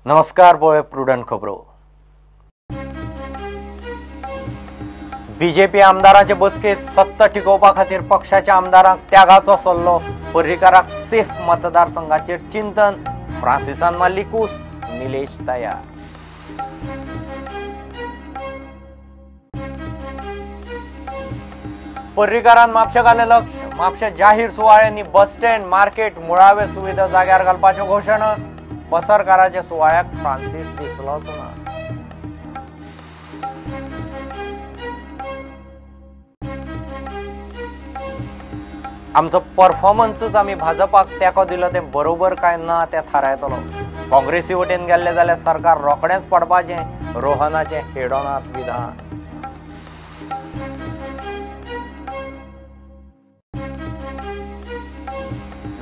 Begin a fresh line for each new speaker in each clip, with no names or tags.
नमस्कार, पळय प्रुडंट खबरो. बीजेपी आमदारांचे बसकेत सत्ता टिकोवपा खातीर पक्षाच्या आमदारांक त्यागाचो सल्लो. पर्रीकाराक सेफ मतदारसंघाचेर चिंतन. फ्रांसिसान मारली कूस, निलेश तयार. पर्रीकारान म्हापशें घालें लक्ष. म्हापशें जाहीर सुवाळ्यांनी बस स्टँड, मार्केट, मुळावे सुविधा जाग्यार घालपाच्यो घोशणा. पसरकाराच्या सुवाळ्याक फ्रांसीस दिसलोच ना. आमचो परफॉर्मन्सूच आमी भाजपाक तेंको दिलो तें बरोबर काय ना तें थारायतलो. काँग्रेसी वटेन गेल्ले जाल्यार सरकार रोखडेंच पडपाचें, रोहनाचें हेडोनाथ विधान.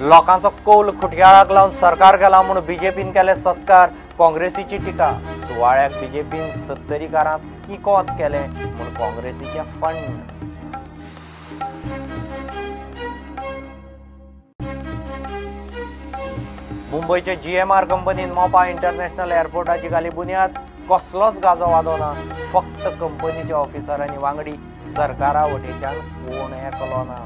लोकांचो कौल खुटयाळाक लावन सरकार गेला म्हूण बीजेपीन केले सत्कार. काँग्रेसीची टिका. सुवाळ्याक बीजेपीन सत्तरीकारांक किकोत केले म्हूण काँग्रेसीचें फंड. मुंबयचे GMR कंपनीन मोपा इंटरनॅशनल एअरपोर्टाची घाली बुन्याद. कसलोच गाजो ना, फक्त कंपनीच्या ऑफिसरांनी वांगडी. सरकारा वटेच्यान कोण एकलो ना.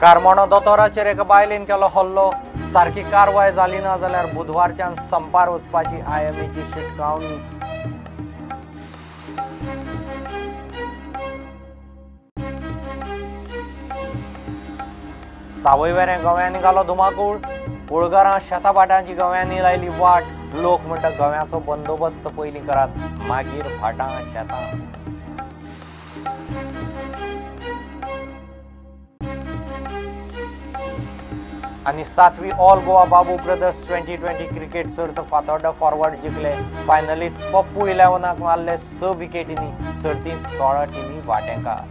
कारमोणो दोतोराचेर एका बायलेन केलो हल्लो. सारकी कारवाय जाली ना जाल्यार बुधवारच्यान संपार वचपाची IMAची शिटकावणी. सावयवेरें गव्यांनी घालो धुमाकूळ. कुळगरां शेताभाटांची गव्यांनी लायली वाट. लोक म्हणटा गव्यांचो बंदोबस्त पयलीं करात, मागीर भाटां शेतां. आनी 7वी all Goa Babu brothers 2020 cricket सर्त फातोर्डा फॉरवर्ड जिखले. फायनलीत पप्पू 11 मारले 6 विकेटींनी. सर्तींत 16 टिमी वांटेकार.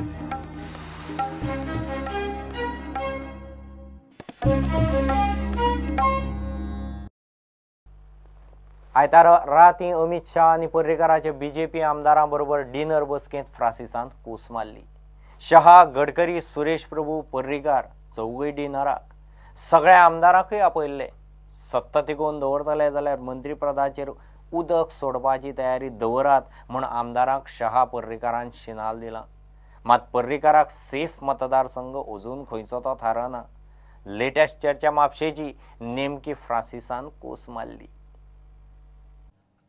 आयतारा रातीं अमित शाह आनी पर्रीकाराचे बीजेपी आमदारां बरोबर डिनर बसकेंत फ्रांसिसान कूस मारली. शहा, गडकरी, सुरेश प्रभू, पर्रीकार चौगूय डिनराक. सगळ्या आमदारांकय आपयल्ले. सत्ता तिगोवन दवरतले जाल्यार मंत्रीपदाचेर उदक सोडपाची तयारी दवरात म्हूण आमदारांक शहा, पर्रीकारान शिनाल दिलां. मात पर्रीकाराक सेफ मतदारसंघ अजून खंयचो तो थारना. लेटेस्ट चर्चा म्हापशेची. नेमकी फ्रांसिसान कूस मारली.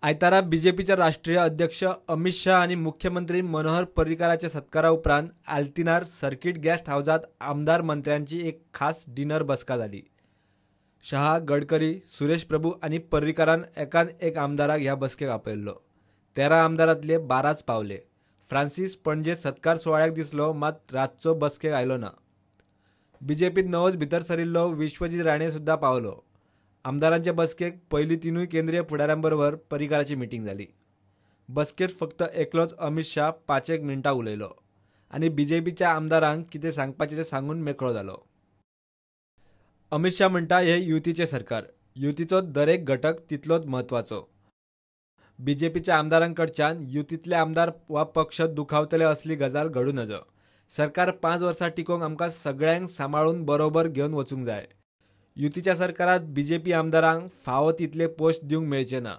आयतारा बीजेपीचे राष्ट्रीय अध्यक्ष अमित शाह आनी मुख्यमंत्री मनोहर पर्रीकाराच्या सत्कारा उपरांत आल्तिनार सर्किट गेस्ट हावजात आमदार मंत्र्यांची एक खास डिनर बसका जाली. शहा, गडकरी, सुरेश प्रभू आनी पर्रीकारान एकान एक आमदाराक ह्या बसकेक आपयल्लो. 13 आमदारांतले 12 पावले. फ्रांसीस पणजे सत्कार सुवाळ्याक दिसलो, मात रातचो बसकेक आयलो ना. बीजेपीत नवोच भितर सरिल्लो विश्वजीत राणे सुद्दां पावलो. आमदारांचे बसकेक पयली 3 केंद्रीय फुडाऱ्यांबरोबर पर्रीकाराची मिटींग जाली. बसकेत फक्त एकलोच अमित शाह 5-1 मिनटां उलयलो आनी बीजेपीच्या आमदारांक कितें सांगपाचें तें सांगून मेकळो जालो. अमित शाह म्हणटा, हे युतीचें सरकार, युतीचो दरेक घटक तितलोच म्हत्वाचो. बीजेपीच्या आमदारांकडच्यान युतींतले आमदार वा पक्ष दुखावतले असली गजाल घडूं नजो. सरकार 5 वर्सां टिकोवंक आमकां सगळ्यांक सांबाळून बरोबर घेवन वचूंक जाय. युतीच्या सरकारात बीजेपी आमदारांक फावो तितले पोस्ट दिवंक मेळचे ना.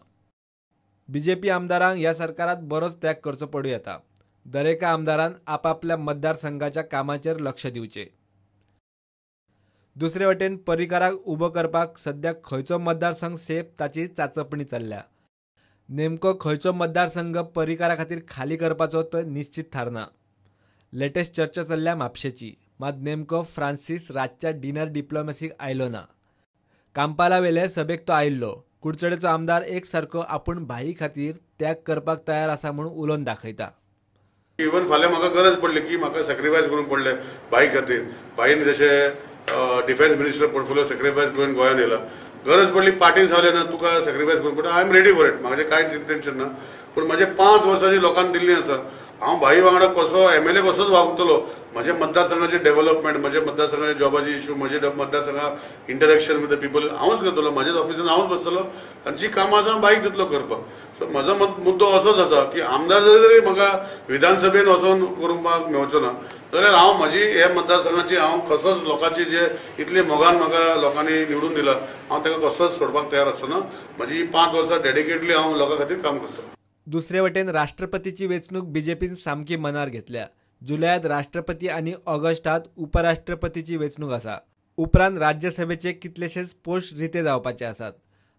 बीजेपी आमदारांक ह्या सरकारात बरोच त्याग करचो पडूं येता. दरेका आमदारान आपापल्या मतदारसंघाच्या कामाचेर लक्ष दिवचें. दुसरे वटेन पर्रीकाराक उबो करपाक सद्या खंयचो मतदारसंघ सेफ ताची चाचपणी चल्ल्या. नेमको खंयचो मतदारसंघ पर्रीकारा खातीर खाली करपाचो तो निश्चित थारना. लेटेस्ट चर्चा चल्ल्या म्हापशेची. मात नेमको फ्रांसीस रातच्या डिनर डिप्लोमॅसीक आयलो ना. कांपाला वेले सभेक तो आयिल्लो. कुडचडेचो आमदार एक सारको आपूण भाई खातीर त्याग करपाक तयार आसा म्हूण उलोवन दाखयता.
इवन फाल्यां म्हाका गरज पडली की म्हाका सॅक्रिफायस करूंक पडलें भाई खातीर. भाईन जशें डिफेन्स मिनिस्टर पोर्टफोलियो सॅक्रिफायस करून गोंयांत येयला, गरज पडली पार्टीन सांगलें ना तुका सॅक्रिफायस करूंक पडटा. I am ready for it. म्हाजें कांयच इंटेन्शन ना, पूण म्हाजें 5 वर्सांची लोकांक दिल्ली आसा. हांव भाई वांगडा कसो एमएलए कसोच वागतलो, म्हज्या मतदारसंघाचे डेव्हलपमेंट, म्हज्या मतदारसंघाचे जॉबाचे इश्यू, म्हजे मतदारसंघा इंटरेक्शन विथ the people हांवूच करतलो, म्हज्याच ऑफिसान हांवूच बसतलो आनी जी कामां आसा हांव बाईक दितलो करपाक. सो म्हजो मुद्दो असोच आसा की आमदार जरी म्हाका विधानसभेन वचोन करपाक मेळचो ना जाल्यार हांव म्हजी हे मतदारसंघाची हांव कसोच लोकांची जे इतले मोगान म्हाका लोकांनी निवडून दिला हांव ताका कसोच सोडपाक तयार आसना. म्हजी 5 वर्सां डेडिकेटली हांव लोकां खातीर काम करता.
दुसरे वटेन राष्ट्रपतीची वेंचणूक बीजेपीन सामकी मनार घेतल्या. जुलयात राष्ट्रपती आनी ऑगस्टात उपराष्ट्रपतीची वेंचणूक आसा. उपरांत राज्यसभेचे कितलेशेच पोस्ट रिते जावपाचे आसात.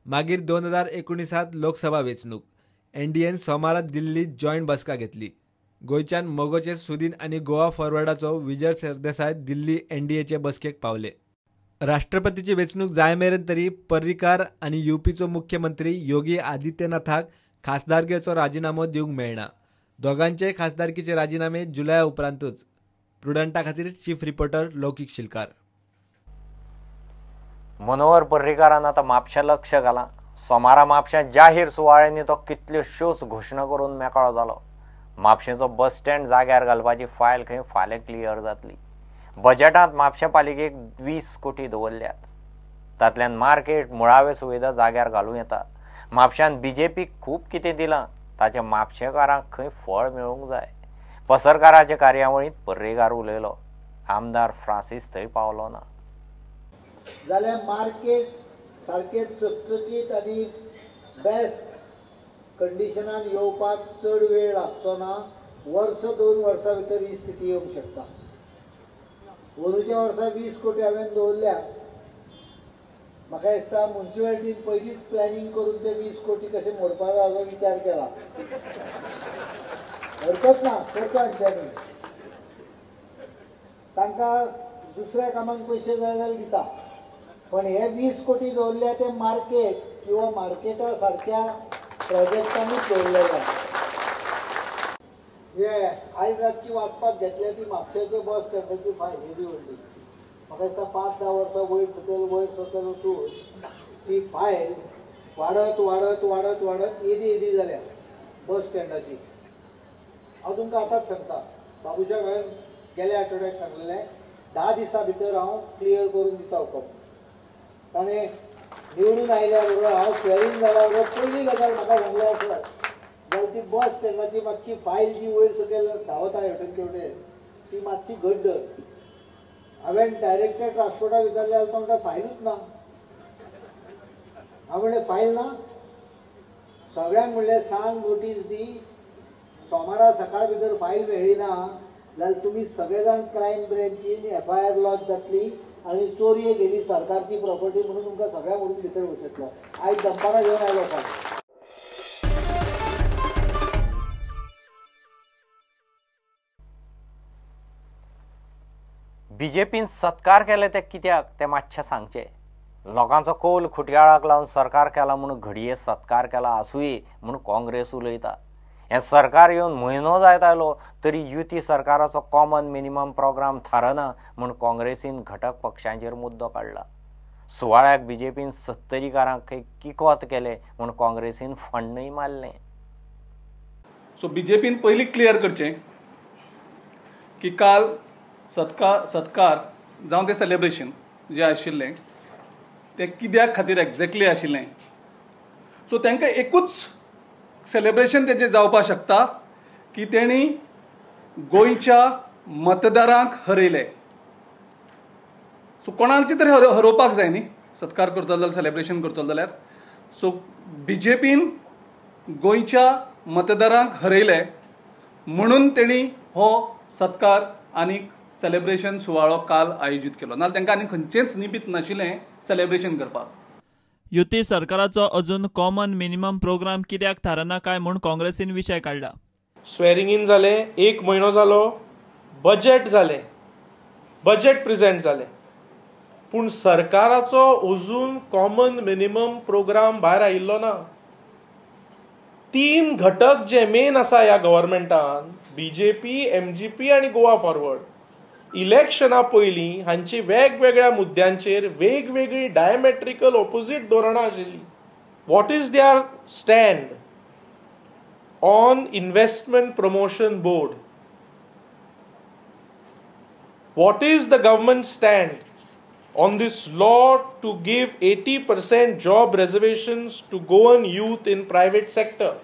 मागीर 2019 लोकसभा वेंचणूक. एनडीएन सोमारा दिल्लीत जॉयंट बसका घेतली. गोंयच्यान मगोचे सुदीन आनी गोवा फॉरवर्डाचो विजय सरदेसाय दिल्ली एनडीएचे बसकेक पावले. राष्ट्रपतीची वेंचणूक जाय मेरेन तरी पर्रीकार आनी यूपीचो मुख्यमंत्री योगी आदित्यनाथाक खासदारकेचो राजिनामो दिवंक मेळना. दोगांचे खासदारकीचे राजिनामे जुलया उपरांतूच. प्रुडंटा खातीर चीफ रिपोर्टर लौकीक शिलकार.
मनोहर पर्रीकारान आतां म्हापशा लक्ष घालां. सोमारा म्हापश्यां जाहीर सुवाळ्यांनी तो कितल्योश्योच घोशणा करून मेकळो जालो. म्हापशेंचो बस स्टँड जाग्यार घालपाची फायल खंय फाल्यां क्लियर जातली. बजेटांत म्हापशें पालिकेक 20 कोटी दवरल्यात. तांतल्यान मार्केट मुळाव्यो सुविधा जाग्यार घालूं येता. म्हापश्यान बीजेपीक खूब कितें दिलां, ताचें म्हापशेकारांक खंय फळ मेळूंक जाय. पसरकाराचे कार्यावळींत पर्रीकार उलयलो. आमदार फ्रांसीस थंय पावलो ना.
जाल्यार मार्केट सारकें चकचकीत आनी बेस्ट कंडिशनान येवपाक चड वेळ लागचो ना. वर्स 2 वर्सां भितर ही स्थिती येवंक शकता. अंदूच्या वर्सा 20 कोटी हांवें दवरल्या. म्हाका दिसता मुन्सिपालिटीन पयलींच प्लॅनिंग करून ते 20 कोटी कशे मोडपाक जाय हाचो विचार केला. हरकत ना, करता तेंच्यांनी. तांकां दुसऱ्या कामाक पयशे जाय जाल्यार दिता, पण हे 20 कोटी दवरल्या ते मार्केट किंवा मार्केटा सारक्या प्रोजेक्टांनीच दवरलेले. हे आयज रातची वाचपाक घेतल्या ती म्हापशेचे बस स्टँडाची फायल येदी व्हडली. म्हाका दिसता 5-10 वर्सां वयर सकयल वयर सकयल वचून ती फायल वाडत वाडत वाडत वाडत येदी येदी जाल्या बस स्टँडाची. हांव तुमकां आतांच सांगता, बाबूशाक हांवें गेल्या आठवड्याक सांगलेलें 10 दिसां भितर हांव क्लियर करून दिता हुकम. ताणें निवडून आयल्या बरोबर हांव स्वेरींग जाल्या बरोबर पयली गजाल म्हाका सांगली आसत जाल्यार ती बस स्टँडाची मातशी फायल जी वयर सकयल धांवता हेवटेन तेवटेन ती मातशी घट धर. हांवें डायरेक्टर ट्रान्सपोर्टाक विचारलें जाल्यार तो म्हणटा फायलूच ना. हांव म्हणलें फायल ना? सगळ्यांक म्हणलें सांग, नोटीस दी, सोमारा सकाळ भितर फायल मेळ्ळी ना जाल्यार तुमी सगळे जाण क्रायम ब्रँचीन एफआयआर लॉज जातली आनी चोरये गेली सरकारची प्रॉपर्टी म्हणून तुमकां सगळ्यांक व्हरून भितर वचयतलो. आयज दनपारां घेवन आयलो फायल.
बीजेपीन सत्कार केले ते कित्याक ते मातशें सांगचें. लोकांचो कौल खुटयाळाक लावन सरकार केला म्हूण घडये सत्कार केला आसुये म्हूण काँग्रेस उलयता. हें सरकार येवन म्हयनो जायत आयलो तरी युती सरकाराचो कॉमन मिनिमम प्रोग्राम थारना म्हूण काँग्रेसीन घटक पक्षांचेर मुद्दो काडला. सुवाळ्याक बीजेपीन सत्तरीकारांक खंय किकोत केले म्हूण काँग्रेसीन फण्णय मारलें.
सो बीजेपीन पयलीं क्लियर करचें की काल सत्कार जावं तें सेलिब्रेशन जें आशिल्लें तें कित्याक खातीर एग्जॅक्टली आशिल्लें. सो तांकां एकूच सेलिब्रेशन तेजें जावपाक शकता की तेणी गोंयच्या मतदारांक हरयले. सो कोणाची तरी हरोवपाक जाय न्ही सत्कार करतलो जाल्यार, सेलिब्रेशन करतलो जाल्यार. सो बीजेपीन गोंयच्या मतदारांक हरयले म्हणून तेणी हो सत्कार आनी सेलिब्रेशन सुवाळो काल आयोजीत केलो. नाजाल्यार तांकां आनी खंयचेंच निमित्त नाशिल्लें सेलिब्रेशन करपाक.
युती सरकाराचो अजून कॉमन मिनिमम प्रोग्राम कित्याक थारना काय म्हूण काँग्रेसीन विशय काडला.
स्वेरिंग इन जालें, 1 म्हयनो जालो, बजेट जालें, बजेट प्रेजेंट जालें, पूण सरकाराचो अजून कॉमन मिनिमम प्रोग्राम भायर आयिल्लो ना. 3 घटक जे मेन आसा ह्या गव्हर्मेंटान, बीजेपी, एमजीपी आनी गोवा फॉरवर्ड, इलेक्शना पयलीं हांची वेगवेगळ्या मुद्द्यांचेर वेगवेगळी डायमेट्रिकल ऑपोजीट धोरणां आशिल्लीं. What is their stand? on investment promotion board? What is the government stand on this law to give 80% job reservations to Goan youth in private sector?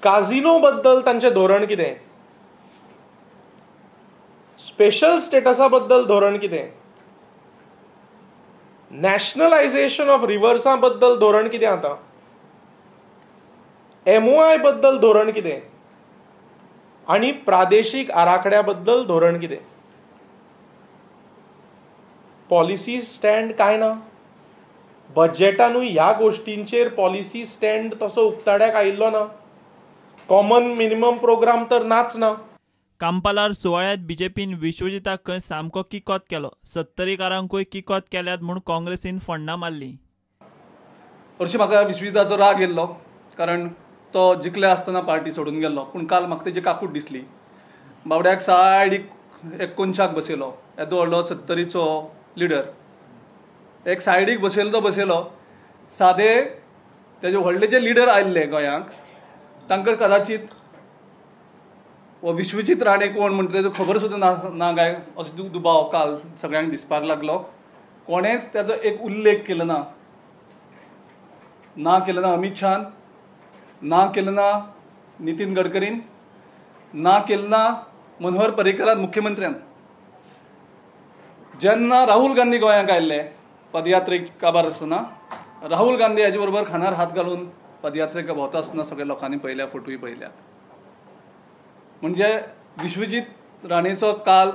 Casino बद्दल तांचें धोरण कितें? स्पेशल स्टेटसा बद्दल धोरण कितें? नॅशनलायझेशन ऑफ रिवर्सां बद्दल धोरण कितें आतां? MOI बद्दल धोरण कितें? आनी प्रादेशीक आराखड्या बद्दल धोरण कितें? पॉलिसी स्टँड काय ना? बजेटानूय ह्या गोष्टींचेर पॉलिसी स्टँड तसो उक्ताड्याक आयिल्लो ना. कॉमन मिनिमम प्रोग्राम तर नाच ना.
कांपालार सुवाळ्यांत बीजेपीन विश्वजिताक खंय सामको किकोत केलो. सत्तरीकारांकूय किकोत केल्यात म्हूण काँग्रेसीन फोंडां मारली.
हरशीं म्हाका विश्वजिताचो राग येयल्लो, कारण तो जिखले आसतना पार्टी सोडून गेल्लो. पूण काल म्हाका तेजी काकूट दिसली. बावड्याक सायडीक एक कोनशाक बसयलो, येदो व्हडलो सत्तरीचो लिडर एक सायडीक बसयलो तो बसयलो. सादे तेजे व्हडले जे लिडर आयिल्ले गोंयांक तांकां कदाचित हो विश्वजीत राणे कोण म्हणटा तेजो खबर सुद्दां ना काय असो दुबाव काल सगळ्यांक दिसपाक लागलो. कोणेच तेजो एक उल्लेख केलो ना, ना केलो ना अमित शाहान, ना केलो ना नितीन गडकरीन, ना केलो ना मनोहर पर्रीकरान मुख्यमंत्र्यान. जेन्ना राहुल गांधी गोंयांक आयिल्ले पदयात्रेक काबार आसतना, राहुल गांधी हाजे बरोबर खानार हात घालून पदयात्रेक भोंवता आसतना सगळ्या लोकांनी पळयल्या, फोटोय पळयल्यात. म्हणजे विश्वजीत राणेचो काल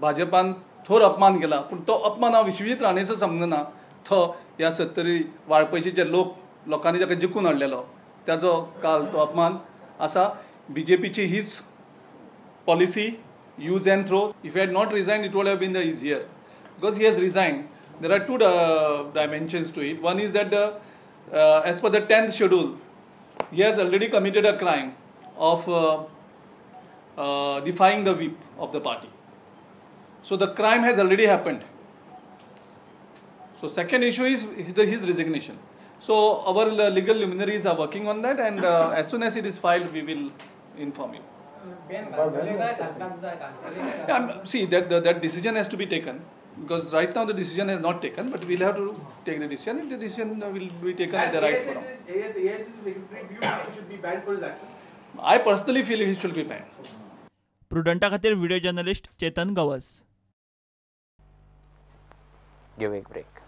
भाजपान थोर अपमान केला, पूण तो अपमान हांव विश्वजीत राणेचो समजना, तो ह्या सत्तरी वाळपयचे जे लोक लोकांनी ताका जिखून हाडलेलो ताजो काल तो अपमान आसा. बीजेपीची हीच policy, use and throw. If he had not resigned, it would have been the easier. Because he has resigned, there are two dimensions to it. One is that as per the 10th schedule, he has already committed a crime of defying the whip of the party. So the crime has already happened. So second issue is his resignation. So our legal luminaries are working on that, and as soon as it is filed, we will inform you. Yeah, see, that decision has to be taken, because right now the decision is not taken, but we'll have to take the decision. If the decision will be taken at the right forum.
AICC secretary, do you think he should be banned for his actions?
I personally feel he should be banned.
प्रुडंटा खातीर video journalist Chetan Gawas.
Give a break.